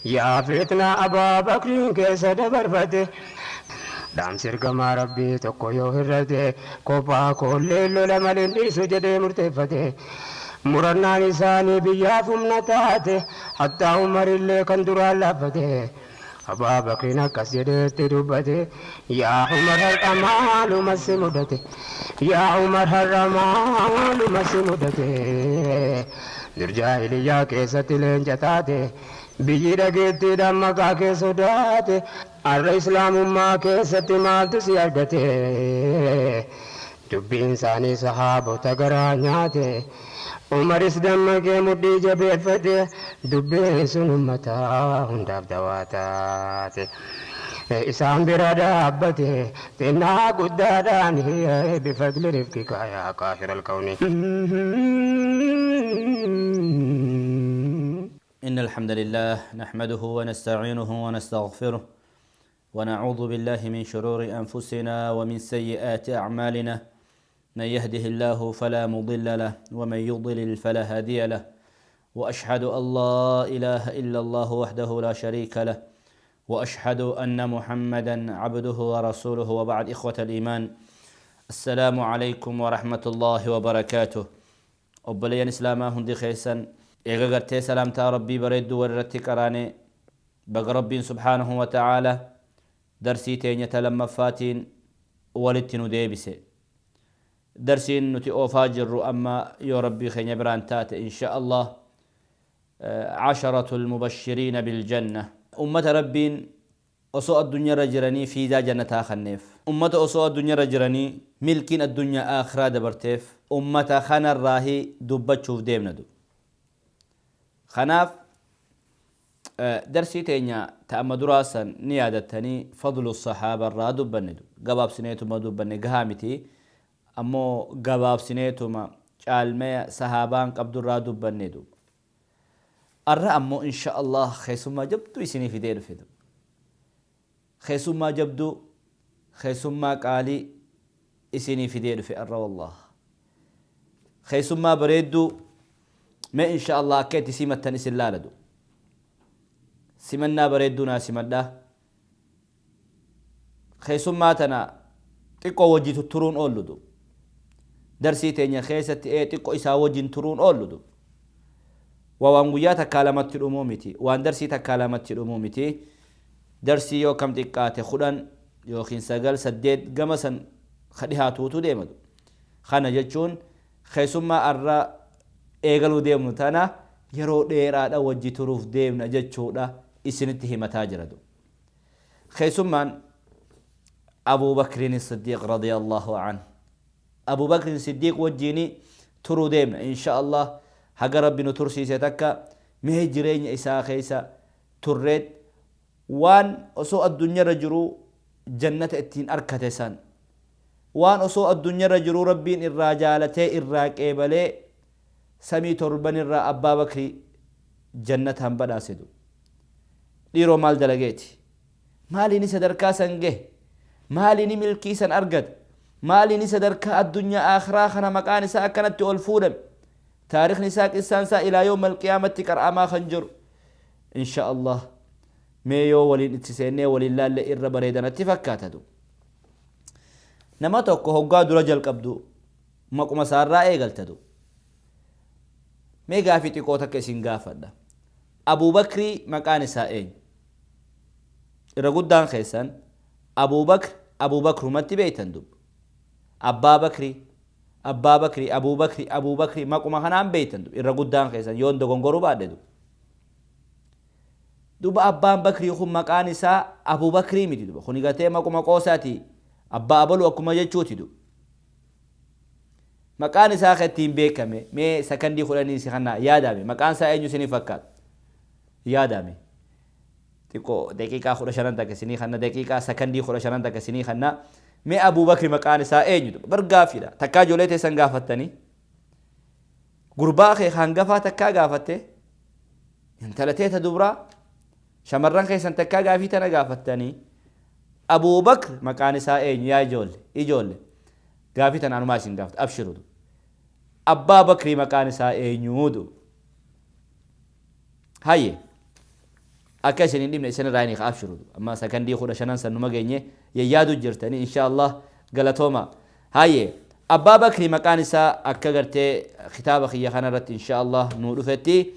Yaa fitna Abaa Bakriin keessa dabarfate, dhaamsi ergamaa Rabbii tokko yoo hir'ate, kophaa koollee lola malee hin dhiisu jedhee murteeffate. Murannaan isaanii biyyaaf humna taate, hattaa Umarillee kan duraan laaffate. Abaa Bakriin akkas jedhee itti dubbate, Yaa Umar har'a maaluma si mudate? Yaa Umar har'a maaluma si mudate? Dur jaahiliyyaa keessatti leenca taate, biyyi dhageettiidhaan maqaa kee sodaate, har'a Islaamummaa keessatti maaltu si argate? Dubbiin isaanii sahaabota garaa nyaate. Umaris dammaqee mudhii jabeeffate, dubbiin sun ummata hundaaf dawaa taate. Isaan bira dhaabbate xinnaa guddaadhaan bifadli rifqika yaa qaahiral kawni. إن الحمد لله نحمده ونستعينه ونستغفره ونعوذ بالله من شرور أنفسنا ومن سيئات أعمالنا، من يهده الله فلا مضل له ومن يضلل فلا هادي له، وأشهد أن لا إله إلا الله وحده لا شريك له، وأشهد أن محمدا عبده ورسوله. وبعد، إخوة الإيمان، السلام عليكم ورحمة الله وبركاته. Obboleeyyan Islaamaa hundi keessan, eega gartee salaamtaa Rabbii bareedduu walirratti qaraane, baga Rabbiin subhaanahu wa ta'aala darsii teenya ta lammaffaatiin walitti nu deebise. Darsiin nuti oofaa jirru amma, yoo Rabbii keenya biraan taate, insha Allah, Casharatul mubashiriina biljanna, ummata Rabbiin osoo addunyaarra jiranii fiizaa jannataa kanneef, ummata osoo addunyaarra jiranii milkiin addunyaa aakhiraa dabarteef, ummata kanarraahi dubbachuuf deemna du. Kanaaf darsii teenya ta amma duraa san ni yaadattanii, fadlu sahaaba irraa dubbanne du. Gabaabsineetuma dubbanne, gahaa miti, ammoo gabaabsineetuma caalmaya sahaabaan qabdurraa dubbanne du. Arra ammoo insha Allah keessummaa jabduu isinii fidee dhufe du. Keessummaa jabduu, keessummaa qaalii isinii fidee dhufe arra, wallah. Keessummaa bareedduu. Mee insha Allah akka itti simattan isin laala du. Simannaa bareedduu naa simadha. Keessummaa tana xiqqoo wajji tutturuun oollu du. Darsii teenya keessatti xiqqo isaa wajjin turuun oollu du. Waan guyyaa takkaa lamatti dhumuu miti. Waan darsii takkaa lamatti dhumuu miti. Darsii yoo kam xiqqaate 10 yookiin 9, 8 gama san ka dhihaatuutu deema du. Kana jechuun keessummaa arra eegaluu deemnu tana yeroo dheeraadha wajji turuuf deemna jechuudha isinitti himataa jira du. Keessummaan Abuu Bakriin Siddiiq radiyallahu an. Abuu Bakriin Siddiiq wajjiin turuu deemna insha Allah, haga Rabbi nu tursiise takka. Mee jireenya isaa keessa turreet waan osoo addunyaarra jiruu jannata ittiin arkate san, waan osoo addunyaarra jiruu Rabbiin irraa jaalatee irraa qeebalee samii torbanirraa Abbaa Bakrii jannataan badhaasedu. Dhiiroo, maal dalageeti? Maaliini sadarkaa san gahe? Maaliini milkii san argate? Maaliini sadarkaa addunyaa aakhiraa kana maqaan isaa akkanatti ol fuudhame? Taarikhni isaa, qissaan isaa ilaa yawma alqiyaamatti qar'amaa kan jiru. Insha Allah mee yoo waliin itti seennee waliin laalle irra bareedanatti fakkaatatu. Nama tokko hoggaa dura jalqabdu maquma isaarraa eegaltatu. Mee gaafii xiqqoo takka isin gaafadha. Abuu Bakrii maqaan isaa eenyu? Irra guddaan keessan Abuu Bakr Abuu Bakrumatti beektan dub. Abbaa Bakrii, Abbaa Bakrii, Abuu Bakrii, Abuu Bakrii maquma kanaan beektan dub irra guddaan keessan, yoon dogongoruu baadhe dub. Duba abbaan Bakrii kun maqaan isaa Abuu Bakrii miti duba. Kuni gartee maquma qoosaati. Abbaa abalu akkuma jechuuti dub. Maqaan isaa kan ittiin beekame, mee sakandii 10 si kana yaadame, maqaan isaa eenyu isinii fakkaata? Yaadame. Xiqqoo daqiiqaa 15 takka isinii kana, daqiiqaa sakandii 15 takka isinii kana. Mee Abuu Bakri maqaan isaa eenyu? Duba bar gaafiidha. Takkaa ijoollee teessan gaafattanii? Gurbaa kee hangafaa takkaa gaafatte? Intala teeta dubraa? Shamarran keessan takkaa gaafii tana gaafattanii? Abuu Bakr maqaan isaa eenyu, yaa ijoolle? Ijoolle. Gaafii tana anumaa isin gaafata. Abshiru. Abbaa Bakrii maqaan isaa eenyuudu? Haye, akka isin hin dhibne isin irraa hin abshiru. Amma sakandii 15 san numa geenye yayyaadu jirtanii, insha Allah, galatooma. Haye, Abbaa Bakrii maqaan isaa akka gartee kitaaba kiyya kanarratti insha Allah nuu dhufetti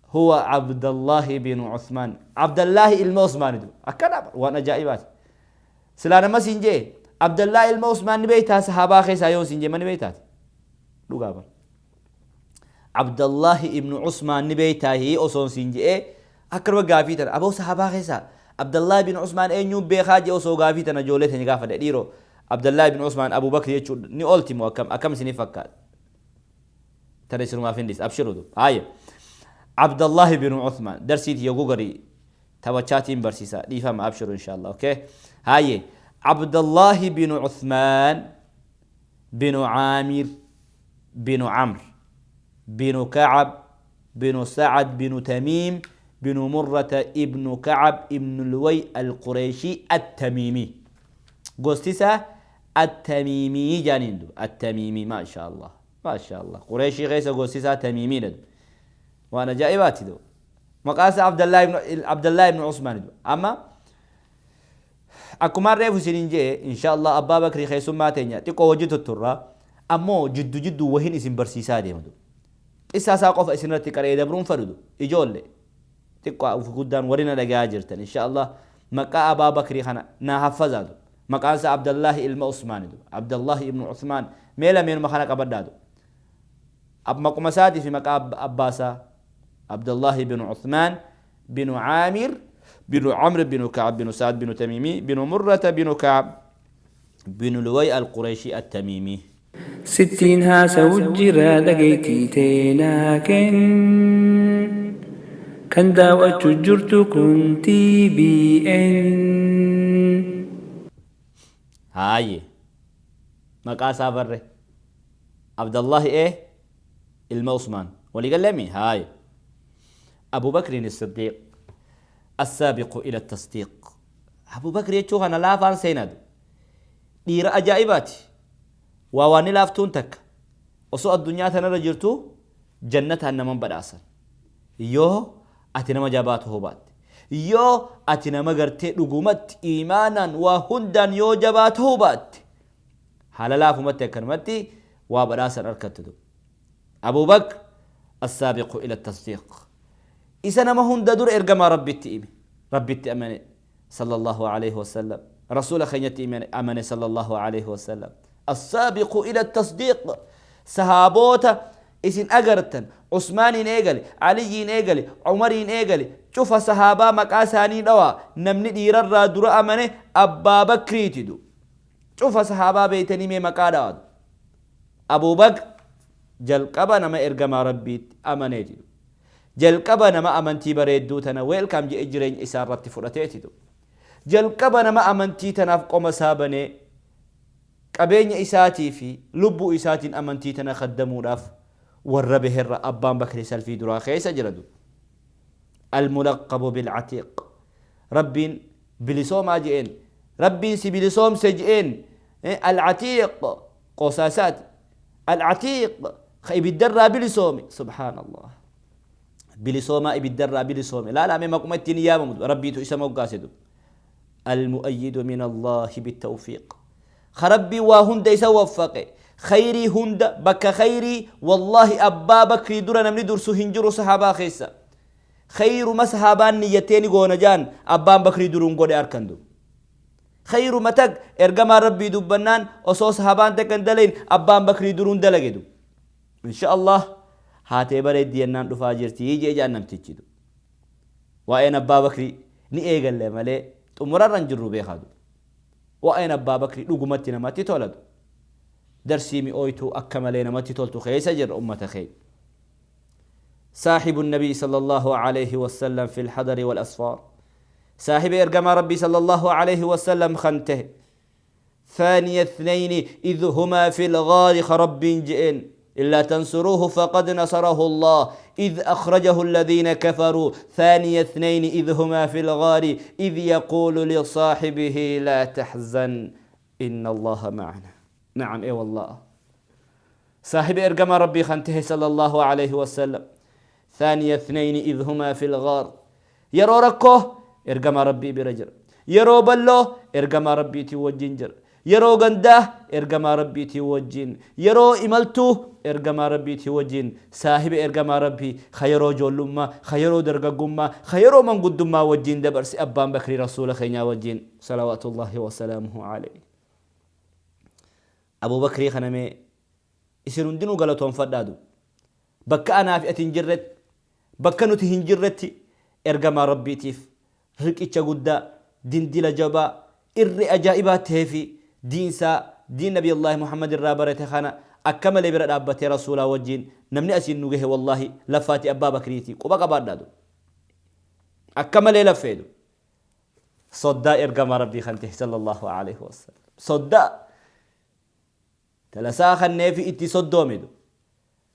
هو عبد الله بن عثمان، عبد الله ilma Usmaan du. Akkana waan ajaa'ibaati. Silaa nama siin jee Abdallah ilma Usmaan ni beektaa sahaabaa keessaa yoo siin jee ma ni beektaati? Dhugaa bara. Abdallahi ibnu Usmaan ni beektaa osoon siin jee, akkanuma gaafii tana aboo sahaabaa keessaa Abdallahi ibnu Usmaan eenyuun beekaa jee osoo gaafii tana ijoollee tanya gaafadhe, dhiiroo, Abdallahi ibnu Usmaan Abu Bakr jechuun ni oolti moo akkam akkam isiniif fakkaata? Tana isinumaaf hin dhiis, abshiru. Haaya, Abdallahi ibnu Usmaan darsiiti yogguu garii taphachaatiin barsiisa, dhiifama, abshiru, inshallah. Okay, haye, Abdallahi binu Uthman binu Aamir binu Amr binu Kacab binu Sacad binu Tamiim binu Murrata ibnu Kacab ibnu Luway Alqureeshii Attamiimii. Gosti isaa Attamiimii jaaniin du. Attamiimii, maasha Allah, maasha Allah. Qureeshii keessa gosti isaa Tamiimiidha du. Waan ajaa'ibaati du. Maqaan isaa Abdallah ibn Usmaan du. Amma akkumaan reefu isiniin jee, insha Allah, Abbaa Bakrii keessummaa teenya xiqqoo wajji tutturra, ammoo jiddu jiddu wahin isin barsiisaa deematu. Qissaa isaa qofa isinirratti qara'ee dabruun fadhudu. Ijoolle xiqqoo of guddaan warri na dhagayaa jirtan, insha Allah, maqaa Abbaa Bakrii kana naa haffazaatu. Maqaan isaa Abdallahi ilma Usmaanitu. Abdallahi ibnu Usmaan, mee lameenuma kana qabadhaatu. Maquma isaatii fi maqaa abbaa isaa, Abdallahi ibnu Usmaan binu Aamir binu Amr binu Kacab binu Sa'ad binu Tamiimii binu Murrata binu Kacab binu Luway Alqureeshii Attamiimii. Sittiin haasa'u jira, dhageettii teenaa kenn. Kan daawwachuu jirtu kun TBN. Haayye, maqaa isaa barre, Abdallahi ilma Usmaan, walii galleemi? Haayye, Abu Bakrin Siddiiq السابق إلى التصديق. Abu Bakri jechuu kana laafaan seenaadu dhiira ajaa'ibaati. Waa waan ni laaftuun takka osoo addunyaa tanarra jirtu jannataan naman badhaasan yoo ati nama jabaa ta'uu baatte, yoo ati nama gartee dhugumatti iimaanaan waa hundaan yoo jabaa ta'uu baatte, haala laafumatti akkanumatti waa badhaasan argattu. Abu Bakr السابق إلى التصديق, isa nama hunda dura ergamaa Rabbitti ime, Rabbitti amane صلى الله عليه وسلم, rasuula keenyatti amane صلى الله عليه وسلم. السابق إلى التصديق, sahaaboota isin agartan, Usmaaniin eegale, Aliyyiin eegale, Umariin eegale, cufa sahaabaa maqaa isaanii dhawaa, namni dhiirarraa dura amane Abbaa Bakriiti du. Cufa sahaabaa beeytanii mee maqaa dhawaatu. Abuu Bakr jalqaba nama ergamaa Rabbiitti amaneeti du. Jalqaba nama amantii bareedduu tana welcome jedhe jireenya isaa irratti fudhateeti du. Jalqaba nama amantii tanaaf qoma isaa banee qabeenya isaatii fi lubbuu isaatiin amantii tana kaddamuudhaaf warra baherra Abbaan Bakri salfii duraa keessa jira du. الملقب بالعتيق, Rabbiin bilisoomaa je'een, Rabbiin si bilisoomse je'een. العتيق qosaasaati. العتيق ka ibiddarraa bilisoome, سبحان الله, bilisoomaa ibiddarraa bilisoome. Laalame maquma ittiin yaamamu Rabbiitu isa moggaase du. المؤيد من الله بالتوفيق, خربي وهند isa waffaqe khayrii hunda bakka khayrii. Wallahi, Abbaa Bakrii dura namni dursu hin jiru sahaabaa keessa. Khayruma sahaabaan niyyateeni goona jaan Abbaan Bakrii duruun godhe arkandu. Khayruma tag ergamaan Rabbii dubbannaan osoo sahaabaan takka hin dalayin Abbaan Bakrii duruun dalagedu. Insha Allah, haatee bareeddi yennaan dhufaa jirti jee jaan namtichi du. Waa'een Abbaa Bakrii ni eegalle malee xumurarra hin jirru, beekaadu. Waa'een Abbaa Bakrii dhugumatti namatti tolatu. Darsii mi'ooytuu akka malee namatti toltu keessa jirra, ummata keenya. صاحب النبي صلى الله عليه وسلم في الحضر والأسفار, صاحب إرجما ربي صلى الله عليه وسلم خنته. ثاني اثنين إذ هما في الغار, خرب جئن إلا تنصروه فقد نصره الله إذ أخرجه الذين كفروا ثاني اثنين إذ هما في الغار إذ يقول لصاحبه لا تحزن إن الله معنا. نعم, إي والله. Saahiba ergamaa Rabbii kan tahe sallallahu alayhi wasallam. ثاني اثنين إذ هما في الغار. Yeroo rakkoo ergamaa Rabbii bira jira. Yeroo balloo ergamaa Rabbiitii wajjin jira. Yeroo gandaa ergamaa Rabbiitii wajjin. Yeroo imaltuu ergamaa Rabbiitii wajjin. Saahiba ergamaa Rabbii ka yeroo ijoollummaa, ka yeroo dargaggummaa, ka yeroo manguddummaa wajjin dabarse Abbaan Bakrii Rasuula keenyaa wajjin. Salawaatullaahi wasalaamuhu alayhi. Abuu Bakrii kana mee isin hundinuu galatoonfadhaa du. Bakka anaa fi ati hin jirretti, bakka nuti hin jirretti ergamaa Rabbiitiif riqicha guddaa, dindila jabaa, irree ajaa'ibaa taheefi diinsaa, diin Nabiyallaahi Muhammad irraa barate kana akka malee bira dhaabbatee Rasuulaa wajjiin namni asiin nu gahe wallaahi laffaatii Abbaa Bakriiti. Quba qabaadhaa du. Akka malee laffee du. Soddaa ergamaa Rabbii kan tahe sallallahu aleyhi wasallam. Soddaa. Talasaa kanneefi itti soddoomedu.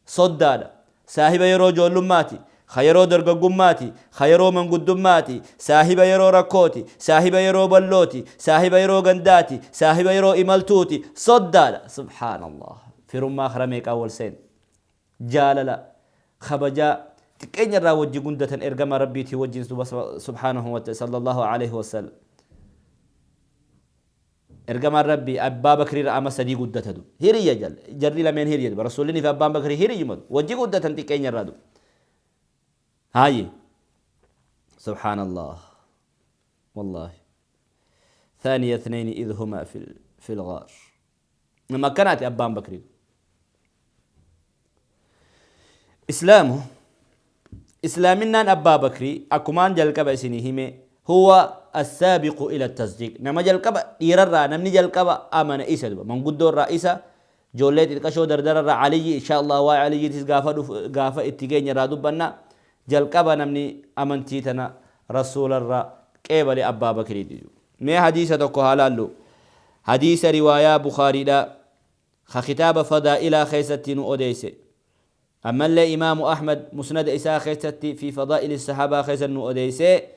Soddaadha. Saahiba yeroo joollummaati. Ka yeroo dargaggummaati. Ka yeroo manguddummaati. Saahiba yeroo rakkooti. Saahiba yeroo ballooti. Saahiba yeroo gandaati. Saahiba yeroo imaltuuti. Soddaadha. Subhaanallah. Firummaa kara meeqaan wal seene. Jaalala, kabajaa, xiqqeenya irraa wajji gundatan ergamaa Rabbiitii wajjin subhaanahu wa sallallahu alaihi wasallam. Ergamaan Rabbii Abbaa Bakrii irra ama sadii guddata du. Hiriyya jal. Jarri lameen hiriyya duba. Rasuullinii fi Abbaan Bakrii hiriyyuma du. Wajji guddatan xiqqeenya irraa du. Haayye. Subhaanallah. Wallaahi. Thaniya ithnayni idh huma fil ghaar. Nama akkanaati Abbaan Bakrii. Islaamu Islaaminaan Abbaa Bakrii akkumaan jalqaba isinii hime huwa assaabiqu ila tasdiiq nama jalqaba dhiirarraa namni jalqaba amane isa duba manguddoorraa isa ijoollee xixiqashoo dardararraa Aliyyi insha Allah waa'ee Aliyyiitis gaafa dhufu gaafa itti geenye irraa dubbanna jalqaba namni amantii tana rasuularraa qeebale Abbaa Bakriiti mee hadiisa tokko haa laallu hadiisa riwaayaa Bukhaariidha ka kitaaba fadaa'ilaa keessatti nu odeesse ammallee Imaamu Ahmad musnada isaa keessatti fi fadaa'ili sahaabaa keessa nu odeesse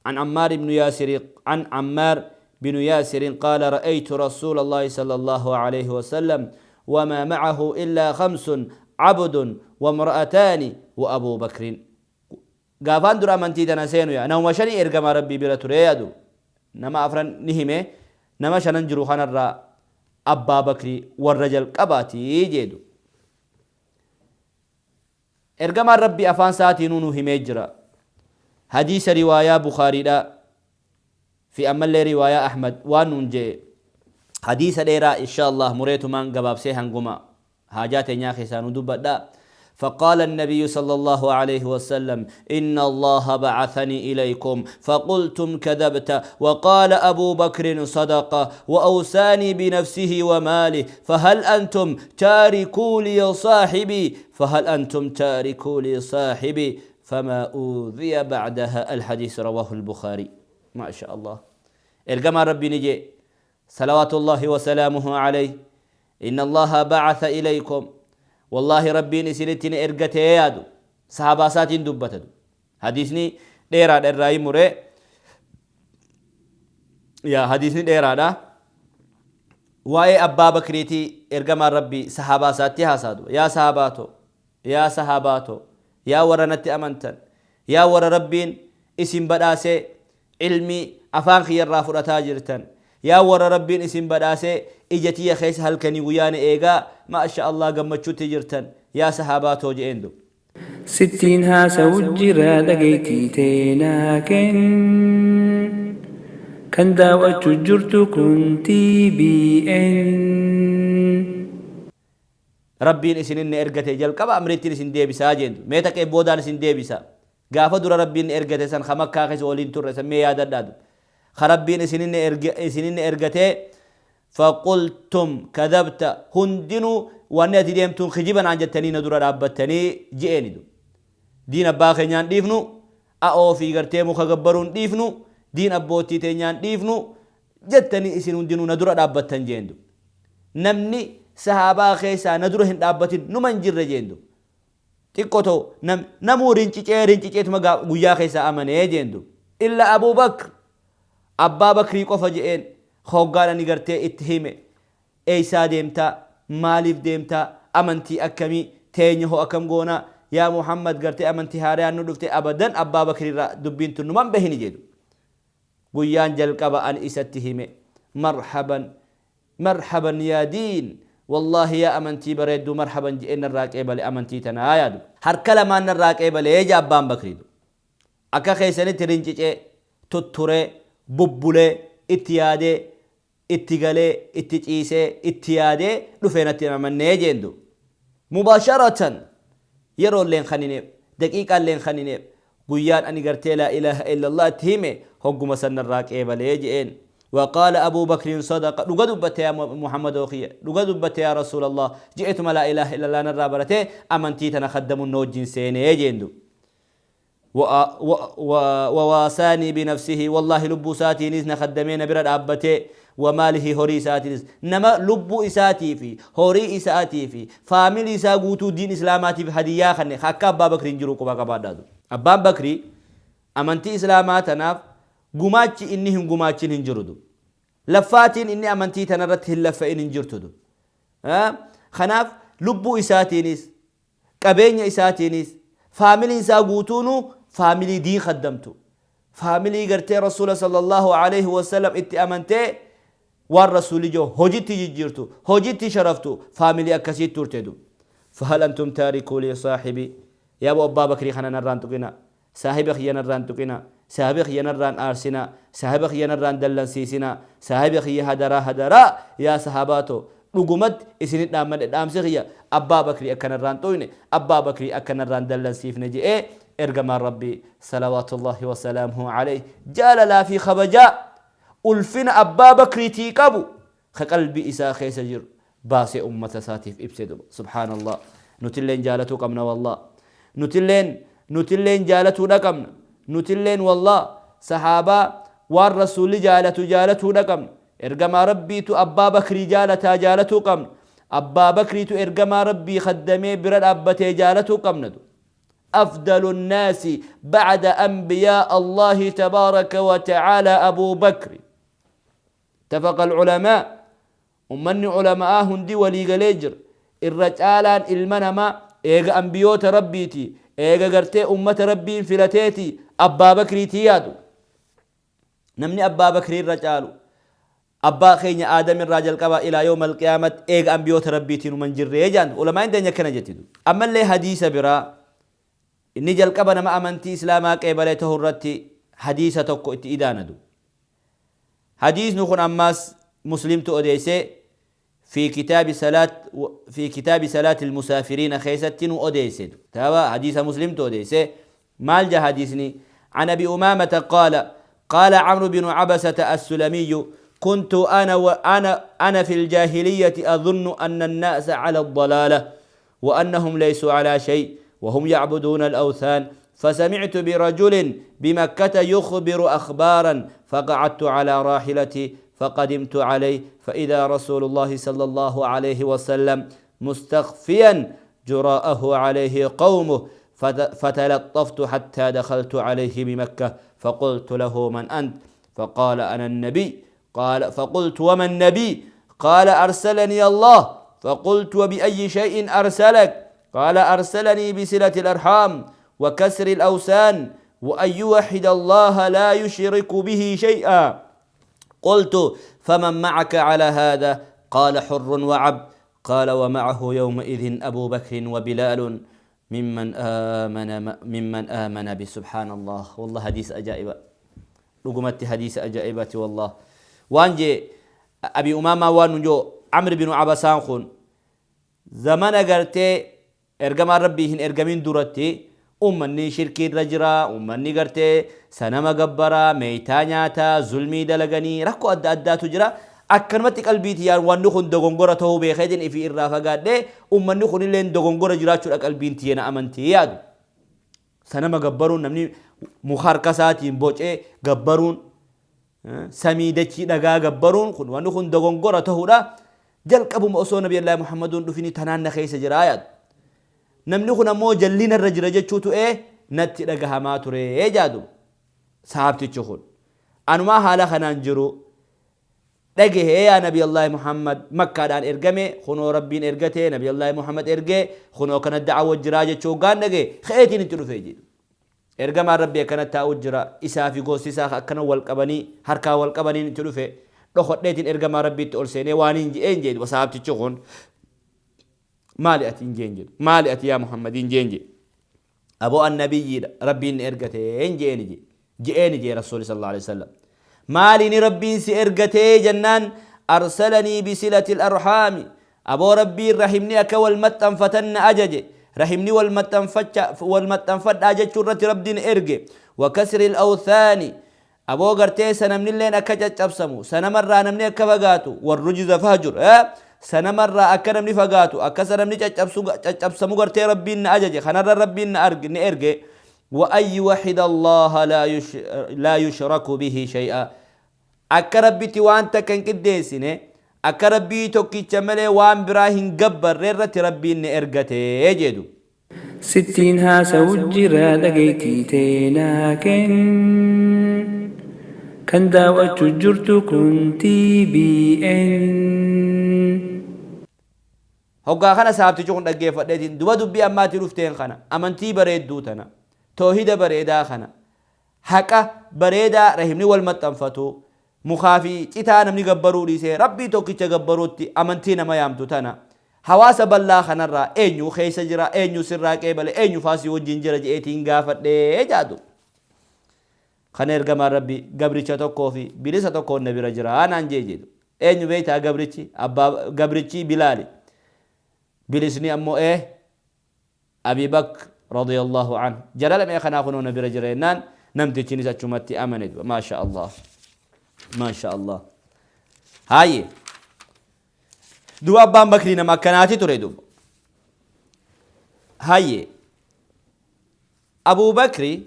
عن عمار بن ياسر عن عمار بن ياسر قال رأيت رسول الله صلى الله عليه وسلم وما معه إلا خمس عبد وامرأتان وأبو بكر gaafaan dura amantii tana seenu yaa nama shanii ergamaa Rabbii bira ture yaadu nama afran ni hime nama shanan jiru kanarraa Abbaa Bakrii warra jalqabaati jeedu. Ergamaan Rabbii afaan isaatiinuu nu himee jira. Hadiisa riwaayaa Bukhaariidha fi ammallee riwaayaa Ahmad waan nuun jee hadiisa dheeraa insha Allah mureetumaan gabaabsee hanguma haajaa teenyaa keessaa nu dubbadha. فقال النبي صلى الله عليه وسلم إن الله بعثني إليكم فقلتم كذبت وقال أبو بكر صدق وأوساني بنفسه وماله فهل أنتم تاركوا لي صاحبي فهل أنتم تاركوا لي صاحبي فما أوذي بعدها الحديث رواه البخاري ما شاء الله إرجما ربي نجي صلوات الله وسلامه عليه إن الله بعث إليكم والله ربين إسنتين إرقته يادو صحابة ساتين دبتدو حديثني ديرا الرأي مري يا حديثني ديرا دا واي أبا بكريتي إرقما ربي صحابة ساتي هاسادو يا صحاباتو يا صحاباتو يا ورنتي أمنتن يا ور ربين اسم بداسي علمي أفان خير رافرتا جرتن يا ور ربين اسم بداسي إجتي خيس هلكني وياني إيغا ما شاء الله قمتشوتي جرتن يا صحاباتو جئندو Sittiin haasa'u jira dhageettii teenaa kenn. Kan daawwachuu jirtu kun TBN. Rabbiin isin inni ergate jalqaba amrittiin isin deebisaa jeendu mee taqee boodaan isin deebisa gaafa dura Rabbiin ergate san ka Makkaa keessa waliin turre san mee yaadadhaadu ka Rabbiin isin inni ergate faqultum kadhabta hundinuu wanni ati deemtuun kijiba naan jettanii na dura dhaabbattanii je'eenidu diin abbaa keenyaan dhiifnu a'oo fi gartee muka gabbaruun dhiifnu diin abbootii teenyaan dhiifnu jettanii isin hundinuu na dura dhaabbattan jeendu namni sahaabaa keessaa na dura hin dhaabbatin numa hin jirre jeendu xiqqoo ta'u namuu rincicee rinciceetuma guyyaa keessaa amanee jeendu illa Abuu Bakr Abbaa Bakrii qofa je'een hoggaan ani gartee itti hime eeysaa deemtaa maaliif deemtaa Amantii akkamii teenya hoo akkam goona yaa Muhammad? Gartee amantii haaraan nu dhufte, abadan Abbaa Bakriirraa dubbiin tun numan bahini jedhu. Guyyaan jalqaba an isatti hime, "Marhaban, marhaban yaa diin, wallaahi yaa amantii bareedduu, marhaban" je'ee narraa qeebale. Amantii tanaa yaadu harka lamaan narraa qeebalee ja Abbaan Bakriidu. Akka keessanitti rincicee tutturee bubbulee itti yaadee itti galee itti ciisee itti yaadee dhufee natti amannee jeendu. Mubaasharatan, yeroo illeen kanineef, daqiiqaa illeen kanineef, guyyaan ani gartee laa ilaaha illallah itti hime hogguma sanarraa qeebalee je'een. وقال أبو بكر صدق، dhuga dubbate يا محمد أخي، dhuga dubbate يا رسول الله جئتم لا إله إلا الله نرى برته أمنتي تنخدم النوجين سيني جندو. وواساني بنفسه، والله لبو ساتي نزن خدمين برد أبته، وماله هوري ساتي نما لبو إساتي في هوري إساتي في فاميلي ساقوتو دين إسلاماتي في هدية خني خاكا أبا بكر جرو قبا قبا دادو. أبان بكري أمنتي إسلاماتنا gumaachi inni hin gumaachin hin jiru. Laffaatiin inni amantii tanarratti hin laffa'in hin jirtu. Kanaaf lubbuu isaatiinis, qabeenya isaatiinis, faamiliin isaa guutuunu faamilii diin khaddamtu, faamilii gartee Rasuula sallallahu alaihi wasallam itti amantee waan Rasuuli jiru hojitti jijjiirtu, hojitti sharaftu, faamilii akkasii turtedu. فهل أنتم تاركوا لي صاحبي؟ يا أبو أبا بكري خنا نران تقنا، صاحب خيا نران تقنا، صاحب خيا نران آرسنا، صاحب خيا نران دلن سيسنا، صاحب خيا هدرا هدرا يا صحاباتو. Dhugumat isinit dhaammadhe, dhaamsi kiyya Abbaa Bakrii akkanarraan xuyne, Abbaa Bakrii akkanarraan dallansiifne je'ee. Ergamaan Rabbii salawaatullahi wasalaamuhu alayhi jaalalaa fi kabajaa ulfina Abbaa Bakriitii qabu ka qalbii isaa keessa jiru baasee ummata isaatiif ibse duba. Subhaanallah, nutilleen jaalatuu qabna, wallah nutilleen jaalatuudha qabna. Nutilleen wallah sahaabaa waan Rasuulli jaalatu jaalatuudha qabna. Ergamaa Rabbiitu Abbaa Bakrii jaalataa, jaalatuu qabna. Abbaa Bakriitu ergamaa Rabbii kaddamee bira dhaabbatee, jaalatuu qabna. أفضل الناس بعد أنبياء الله تبارك وتعالى أبو بكر، اتفق العلماء. ومن علماء هندي ولي قليجر الرجالان المنما إيغا أنبيوت ربيتي إيغا قرتي أمة ربي فلتيتي أبا بكر تيادو. نمني أبا بكر الرجال أبا خيني آدم الرجل قبا إلى يوم القيامة إيغا أنبيوت ربيتي ومن جريجان علماء دنيا كان جتدو. أما اللي حديث برا inni jalqaba nama amantii Islaamaa qeebalee ta'uu irratti hadiisa tokko itti idaanadu. Hadiisni kun ammas Muslimtu odeeyse, في كتاب صلاة المسافرين keessatti nu odeeyse. Taaba hadiisa Muslimtu odeeyse. Maal ja hadiisni? عن أبي أمامة قال: قال عمرو بن عبسة السلمي: كنت أنا وأنا أنا في الجاهلية أظن أن الناس على الضلالة وأنهم ليسوا على شيء وهم يعبدون الأوثان، فسمعت برجل بمكة يخبر أخبارا، فقعدت على راحلتي فقدمت عليه، فإذا رسول الله صلى الله عليه وسلم مستخفيا جراءه عليه قومه، فتلطفت حتى دخلت عليه بمكة، فقلت له: من أنت؟ فقال: أنا النبي. قال، فقلت: وما النبي؟ قال: أرسلني الله. فقلت: وبأي شيء أرسلك؟ قال: أرسلني بصلة الأرحام وكسر الأوثان وأن يوحد الله لا يشرك به شيئا. قلت: فمن معك على هذا؟ قال: حر وعبد. قال: ومعه يومئذ أبو بكر وبلال ممن آمن به. سبحان الله، والله حديث أجائب، رقمت حديث أجائبات والله. وانجي أبي أمامة وانجو عمرو بن عبسان خون زمان قرتي ergamaan Rabbii hin ergamin duratti ummanni shirkii irra jira, ummanni gartee sanama gabbaraa, meeytaa nyaataa, zulmii dalaganii, rakkoo adda addaatu jira. Akkanumatti qalbiiti yaan wanni kun dogongora ta'uu beekeetiin ifii irraa fagaadhee, ummanni kun illee dogongora jiraachuudha qalbiin tiyyana amantii yaadu. Sanama gabbaruun, namni muka harka isaatiin bocee gabbaruun, samii, dachii, dhagaa gabbaruun kun, wanni kun dogongora ta'uudha. Jalqabuma osoo Nabi Allah Muhammaduun dhufini tanaan na keessa jira yaadu. Namni kun ammoo jallina irra jira jechuutu ee natti dhagahamaa ture jaadu sahabtichi kun. Anumaa haala kanaan jiru Dhagahee yaa Nabi Allaahi Muhammad Makkaadhaan ergame, kunoo Rabbiin ergatee Nabi Allaahi Muhammad ergee, kunoo kana da'awa jiraa jechuu hoggaan dhagahe ka'eetiin itti dhufee jedhu. Ergamaan Rabbii akkana taa'u jira, isaa fi gosti isaa akkana wal qabanii harkaa wal qabaniin itti dhufe, dhokodheetiin ergamaa Rabbiitti ol seenee waan hin je'een jedhu sahaabtichi kun. Maali ati hin jeen jedhu, maali ati yaa Muhammad hin jeen jedhu. Aboo an nabiyyiidha, Rabbiin na ergate hin je'eeni jedhe. Je'eeni jedhe Rasuuli sallallahu alaihi wasallam. Maaliini Rabbiin si ergatee jennaan, arsalanii bisilatil arhaami. Aboo Rabbiin rahimni akka wal maxxanfatan na ajaje. Rahimni wal maxxanfacha wal maxxanfadhaa jechuu irratti Rabbi na erge. Wa kasril awthaani. Aboo gartee sanamnilleen akka caccabsamu, sanamarraa namni akka fagaatu, warrujza fahjur, sanamarraa akka namni fagaatu, akka sanamni caccabsu caccabsamu gartee Rabbiin na ajaje, kanarra Rabbiin na arge na erge. Wa an yuwahhida Allaha laa yushraku bihi shay'a. Akka Rabbitti waan takka hin qiddeessine, akka Rabbii tokkicha malee waan biraa hin gabbarre irratti Rabbiin na ergate jedhu. Sittiin haasawu jira dhageettii tee naa kenn. Kan daaw'achu jirtu kun TBN. Hoggaa kana sahaabtichi kun dhaggeeffadheetiin duba dubbii ammaatti dhufteen kana, amantii bareedduu tana, toohida bareedaa kana, haqa bareedaa rahimni wal maxxanfatu, mukaa fi citaa namni gabbaruu dhiisee Rabbii tokkicha gabbaruutti amantii nama yaamtu tana, hawaasa bal'aa kanarraa eenyu keessa jira, eenyu sirraa qeebale, eenyu faa si wajjin jira je'eetiin gaafadhe jaadu. Kana ergamaan Rabbii gabricha tokkoo fi bilisa tokkoon na bira jira naan jee jedhu. Eenyu beektaa gabrichi? Abbaa gabrichi Bilaali. Bilisni ammoo Abii Bakr radiyallahu anhu. Jara lamee kanaa kunoo na bira jira jennaan namtichinis achumatti amane duba. Maasha Allah. Maasha Allah. Haayye. Duba abbaan Bakrii nama akkanaati ture duba. Haayye. Abuu Bakri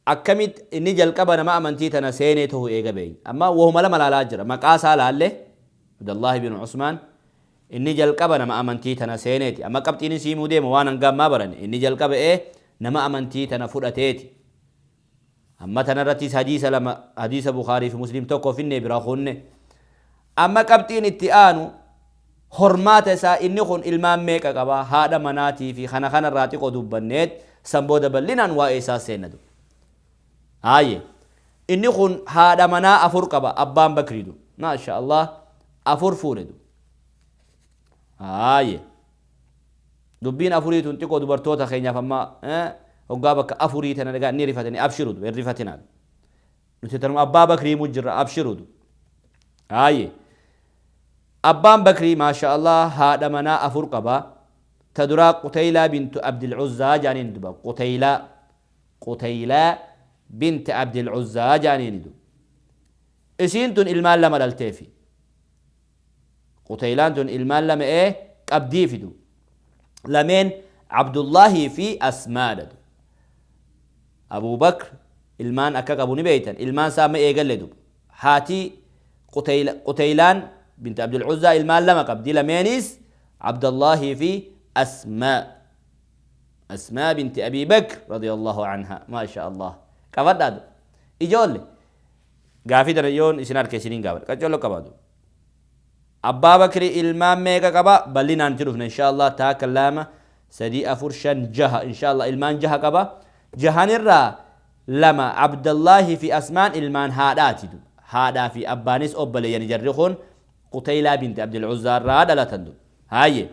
akkamitti inni jalqaba nama amantii tana seenee ta'u eega beeyna. Amma wahuma lama laalaa jira. Maqaa isaa laalle, Abdallahi bin Usmaan, inni jalqaba nama amantii tana seeneeti. Amma qabxiin isii himuu deema waan hanga ammaa barane. Inni jalqaba nama amantii tana fudhateeti. Amma tanarrattis hadiisa lama, hadiisa Bukhaarii fi Muslim tokko finne bira kunne. Amma qabxiin itti aanu hormaata isaa, inni kun ilmaan meeqa qaba, haadha manaatii fi kana kanarraa xiqoo dubbanneet san booda bal'inaan waa'ee isaa seenna du. Haayye. Inni kun haadha manaa afur qaba abbaan Bakrii du. Maasha Allah, afur fuudhe du. Haayye. Dubbiin afurii tun xiqoo dubartoota keenyaaf amma hoggaa bakka afurii tana dhagaa ni rifatanii, abshiru du, hin rifatinaa. Nuti tanuma abbaa Bakrii himu jirra, abshiru du. Haayye. Abbaan Bakrii maasha Allah haadha manaa afur qaba. Ta duraa Quteylaa bintu Abdil Uzzaa jaaniin duba. Quteylaa. Quteylaa binti Abdil Uzzaa jaaniin du. Isiin tun ilmaan lama dhalteefi. Quteylaan tun ilmaan lama qabdiifi du. Lameen Abdullaahii fi Asmaadha du. Abuu Bakr ilmaan akka qabu ni beeytan. Ilmaan isaa amma eegalle duba. Haati Quteylaan binti Abdul Uzzaa ilmaan lama qabdi. Lameenis Abdallaahii fi Asmaa. Asmaa binti Abii Bakr radiyallahu anha. Maasha Allah. Qabadhaa du. Ijoolle. Gaafii tana yoon isin harka isiniin gaafadha. Qaccolo qabaatu. Abbaa Bakri ilmaan meeqa qaba? Bal'inaan itti dhufna insha Allah. Taakka, lama, sadii, afur, shan, jaha. Insha Allah ilmaan jaha qaba. Jahanirraa lama, Abdallahi fi Asmaan, ilmaan haadhaati. Haadhaa fi abbaanis obboleeyyani, jarri kun Quteylaa binti Abdul Uzzaa irraa dhalatan. Haayye.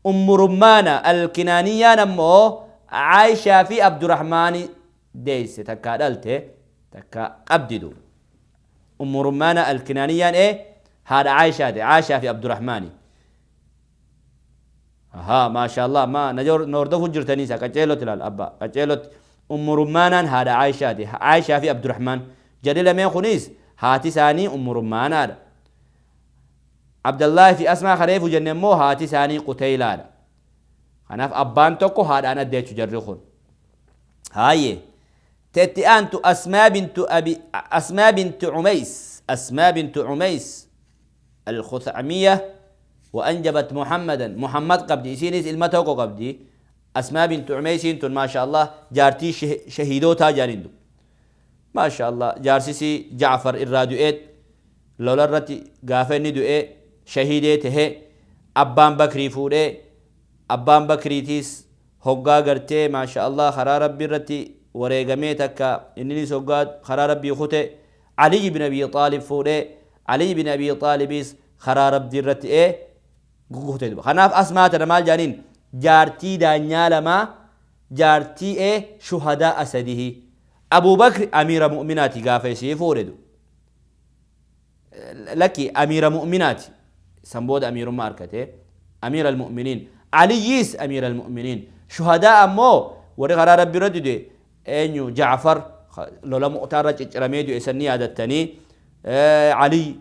Ummu Rummaana Alkinaaniyyaan ammoo Aayishaa fi Abdurrahmaani deesse, takkaa dhalte, takka qabdi du. Ummu Rummaana Alkinaaniyyaan haadha Aayishaati, Aayishaa fi Abdurrahmaani. Ahaa, maashaallah, amma na hordofuu jirtanii isa qaceelotti ilaal abba qaceelotti. Ummu Rummaanaan haadha Aayishaati, Aayishaa fi Abdurrahmaan. Jarri lameen kunis haati isaanii Ummu Rummaanaadha. Abdallaahi fi Asmaa kareefu jenne immoo haati isaanii Quteylaadha. Kanaaf abbaan tokko haadhaan adda jechu jarri kun. Haayye. Tetti aantu Asmaa bintu Abi Asmaa bintu Umays, Asmaa bintu Umays al-Khuthamiya, wa anjabat Muhammadan, Muhammad qabdi, isiinis ilma tokko qabdi. Asmaa bintu Umaysiin tun maasha Allah jaartii shahiidootaa jaaniin du. Maasha Allah, jaarsisii Ja'far irraa du'eet. Lola irratti gaafa inni du'e shahiidee tahe Abbaan Bakrii fuudhee. Abbaan Bakriitiis hoggaa gartee maasha Allah karaa Rabbii irratti wareegamee takka inninis hoggaa karaa Rabbii kute Aliy bin Abii Xaalib fuudhee. Aliy bin Abii Xaalibiis karaa Rabbii irratti ee kute duba. Kanaaf Asmaa tana maal jaaniin? Jaartii daanyaa lamaa, jaartii ee shuhadaa sadihi. Abuu Bakri amiira mu'minaati gaafa isii fuudhe du. Lakki, amiira mu'minaati. San booda amiirummaa arkate. Amiira al-mu'miniin. Aliyyiis amiira al-mu'miniin. Shuhadaa ammoo warri karaa Rabbii irratti du'e eenyu? Ja'far lola Mu'taa irra cicciramee du'e san ni yaadattanii. Aliy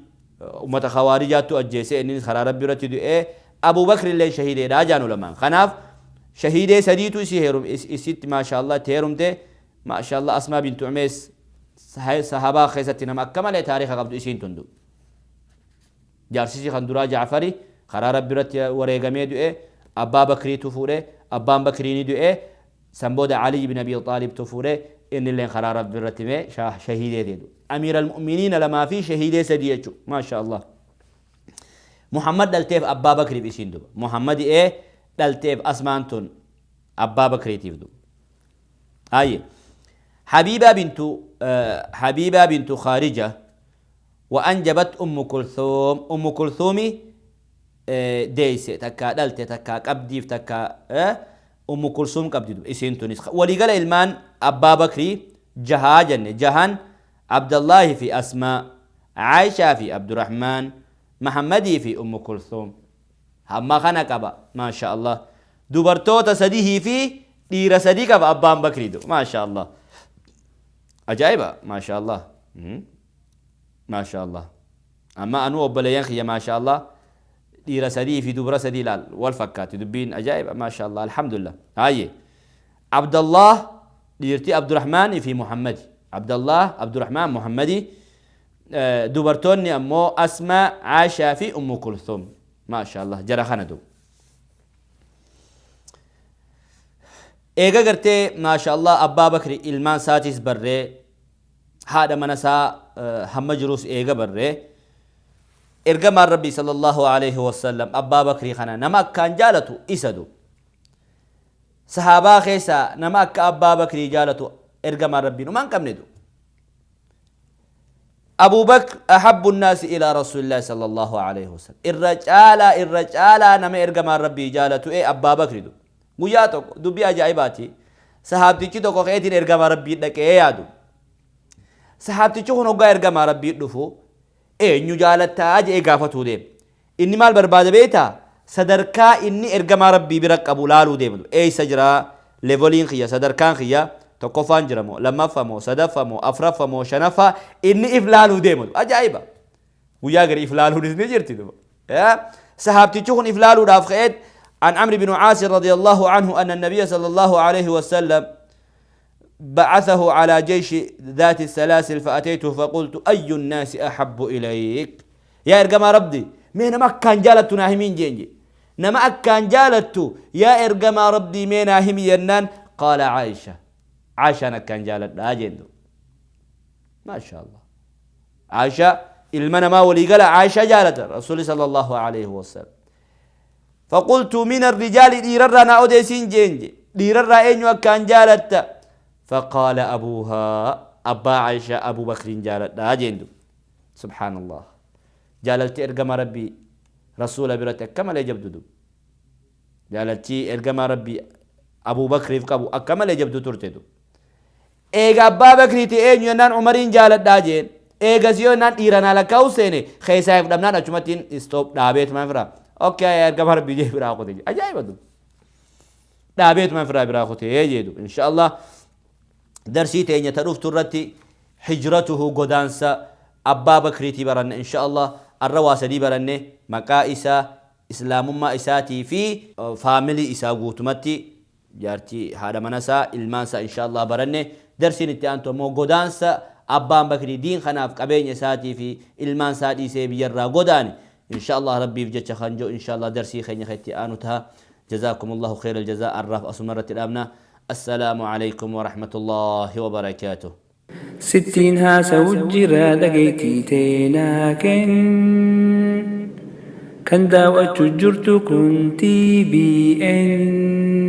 ummata Khawaarijaattu ajjeese, inninis karaa Rabbii irratti du'e. Abuu Bakri illeen shahiideedha jaan ulamaan. Kanaaf shahiidee sadiitu isii heerum isitti maasha Allah itti heerumte. Maasha Allah Asmaa bintu Umeys sahabaa keessatti nama akka malee taarika qabdu isiin tun du. Jaarsisii kan duraa Ja'fari karaa Rabbi irratti wareegamee du'e. Abbaa Bakriitu fuudhe, Abbaan Bakrii ni du'e. San booda Ali ibn Abi Xaalibtu fuudhe, innilleen karaa Rabbi irratti mee shahiidee ta'e du'e. Amiira al-mu'miniina lamaa fi shahiidee sadii jechuudha. Maasha Allah. Muhammad dhalteef Abbaa Bakriif isiin duba. Muhammad ee dhalteef Asmaan tun Abbaa Bakriitiif duba. Aye. Habiibaa bintu Khaarija wa anjabat Ummu Kulthum. Ummu Kulthumi deeyse, takkaa dhalte, takkaa qabdiif, takkaa Ummu Kulthum qabdi isiin tunis. Waliigala ilmaan Abbaa Bakrii jahaa jenne. Jahan Abdallaahi fi Asmaa, Aayishaa fi Abdurrahmaan, Mahammadii fi Ummu Kulthum. Hamma kana qaba, maasha Allah. Dubartoota sadihii fi dhiira sadii qaba Abbaan Bakrii du, maasha Allah. Ajaa'iba, maasha Allah. Maasha Allah. Amma anuu obboleeyyan kiyya, maasha Allah, dhiira sadii fi dubara sadii ilaal wal fakkaatti dubbiin. Ajaa'iba, maasha Allah, alhamdulillah. Haayye. Abdallah, dhiirti Abdurrahmaan fi Muhammadi. Abdallah, Abdurrahmaan, Muhammadi. Dubartoonni ammoo Asmaa, Aashaa fi Ummu Kulthum. Maasha Allah jara kana du. Eega gartee maasha Allah Abbaa Bakri ilmaan isaatis barree, haadha mana isaa hamma jirus eega barree, ergamaan Rabbii sallallahu alaihi wasallam Abbaa Bakrii kana nama akkaan jaalatu isa du. Sahaabaa keessaa nama akka Abbaa Bakrii jaalatu ergamaan Rabbii numaan hin qabne du. Abu Bakr ahabbu nnaasi ilaa Rasuulillahi sallallahu alaihi wasallam. Irra caalaa, irra caalaa nama ergamaan Rabbii jaalatu ee Abbaa Bakri du. Guyyaa tokko dubbii ajaa'ibaati. Sahaabtichi tokko ka'eetiin ergamaa Rabbii dhaqee yaadu. Sahaabtichi kun hoggaa ergamaa Rabbii dhufu eenyu jaalattaa jedhee gaafatuu deema. Inni maal barbaada beektaa? Sadarkaa inni ergamaa Rabbii bira qabu laaluu deema. Eessa jira leveliin kiyya, sadarkaan kiyya tokkoffaan jira moo, lammaffaa moo, sadaffaa moo, afraffaa moo, shanaffaa, inni if laaluu deema. Ajaa'iba! Guyyaa gadi if laaluunis ni jirti. Sahaabtichi kun if laaluudhaaf ka'eet عن عمرو بن عاص رضي الله عنه أن النبي صلى الله عليه وسلم بعثه على جيش ذات السلاسل، فأتيته فقلت: أي الناس أحب إليك يا إرجما ربي؟ mee nama akkaan jaalattu naa himiin jeen. Nama akkaan jaalattu yaa ergamaa Rabbii mee naa himi jennaan, قال عائشة. Caashaan akkaan jaaladhaa jeen. Maasha Allah, Caashaa ilma namaa walii gala Caashaa jaalata Rasuuli صلى الله عليه وسلم. فقلت: من الرجال؟ Dhiirarraa naa odeessiin jeen. Dhiirarraa eenyu akkaan jaalatta? فقال: أبوها. Abbaa Caashaa Abu Bakriin jaaladhaa jeen. سبحان الله, jaalalti ergama Rabbii Rasuula biratti akka malee jabdu du. Jaalaltii ergamaa Rabbii Abuu Bakriif qabu akka malee jabdu turte du. Eega Abbaa Bakriiti eenyu jennaan, Umariin jaaladhaa jeen. Eegas yoo jennaan dhiira naa lakkaa'u seene keessaa if dhabnaan achumattiin stop dhaabeetuma firaa. Okay, ergama Rabbii jee biraa kute. Ajaa'iba du. Dhaabeetuma firaa biraa kute jeedu. Insha Allah darsii teenya ta dhuftu irratti hijratuhu, godaansa Abbaa Bakriitii baranne, insha Allah. Arra waa sadii baranne: maqaa isaa, islaamummaa isaatii fi faamilii isaa guutumatti, jaartii, haadha mana isaa, ilmaan isaa, insha Allah baranne. Darsiin itti aantu ammoo godaansa Abbaan Bakrii diin kanaaf qabeenya isaatii fi ilmaan isaa dhiisee biyyarraa godaane, insha Allah Rabbiif jecha kan jiru, insha Allah darsii keenya itti aanu taha. جزاكم الله خير الجزاء. Arraaf asuma irratti dhaabna. السلام عليكم ورحمة الله وبركاته. Sittiin haasawu jira dhageettii teenaa kenn. Kan daawwachuu jirtu kun TBN.